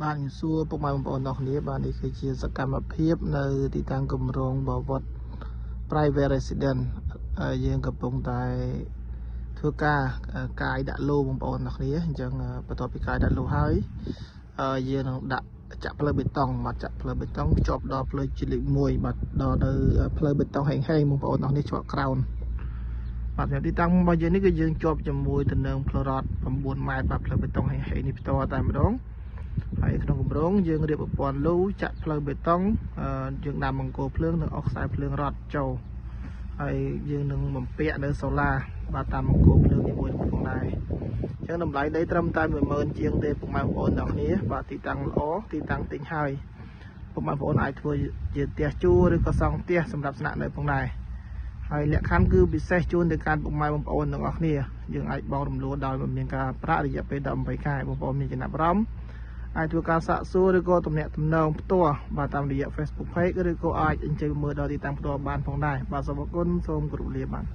បាទ ខ្ញុំសួរពុកម៉ែបងប្អូនទាំងគ្នា បាទ នេះគឺជាសកម្មភាពនៅទីតាំងគម្រោងបវត្ត Private Resident យើងកំពុងតែធ្វើការកាយដាក់លូបងប្អូនទាំងគ្នា។ អញ្ចឹងបន្ទាប់ពីកាយដាក់លូហើយ យើងនឹងដាក់ចាក់ផ្លូវបេតុង បាទ ចាក់ផ្លូវបេតុងភ្ជាប់ដល់ផ្លូវជាតិលេខ1 បាទ ដល់ទៅផ្លូវបេតុងហែងហែងបងប្អូនទាំងនេះ ជាប់ក្រោន។ បាទ សម្រាប់ទីតាំងរបស់យើងនេះ គឺយើងជាប់ជាមួយទៅនឹងផ្លូវរត់9ម៉ែត្រ បាទ ផ្លូវបេតុងហែងហែងនេះផ្ទាល់តែម្ដង។ ហើយក្នុងគម្រោងយើងរៀបប្រព័ន្ធលូ ចាក់ផ្លូវបេតុង យើងដាំបង្គោលភ្លើង និងអុសខ្សែភ្លើងរត់ចូល ហើយយើងនឹងបំពាក់នៅសូឡា បាទ តាមបង្គោលភ្លើងនីមួយៗផងដែរ។ អញ្ចឹងតម្លៃដីត្រឹមតែ10000ជាងទេពុកម៉ែបងប្អូនទាំងគ្នា។ បាទ ទីតាំងល្អ ទីតាំងទិញហើយ ពុកម៉ែបងប្អូនអាចធ្វើជាផ្ទះជួល ឬក៏សង់ផ្ទះសម្រាប់ស្នាក់នៅផងដែរ។ ហើយលក្ខខណ្ឌគឺពិសេសជូនទៅកាន់ពុកម៉ែបងប្អូនទាំងអស់គ្នា យើងអាចបង់រំលោះដោយមិនមានការប្រាក់រយៈពេល18ខែ។ បងប្អូនមានចំណាប់អារម្មណ៍អាចធ្វើការសាកសួរ ឬក៏ទំនាក់ទំនងផ្ទាល់ បាទ តាមរយៈ Facebook Page ឬក៏អាចអញ្ជើញមើលដល់ទីតាំងផ្ទាល់បានផងដែរ។ បាទ សូមអរគុណ សូមគោរពលា។ បាទ។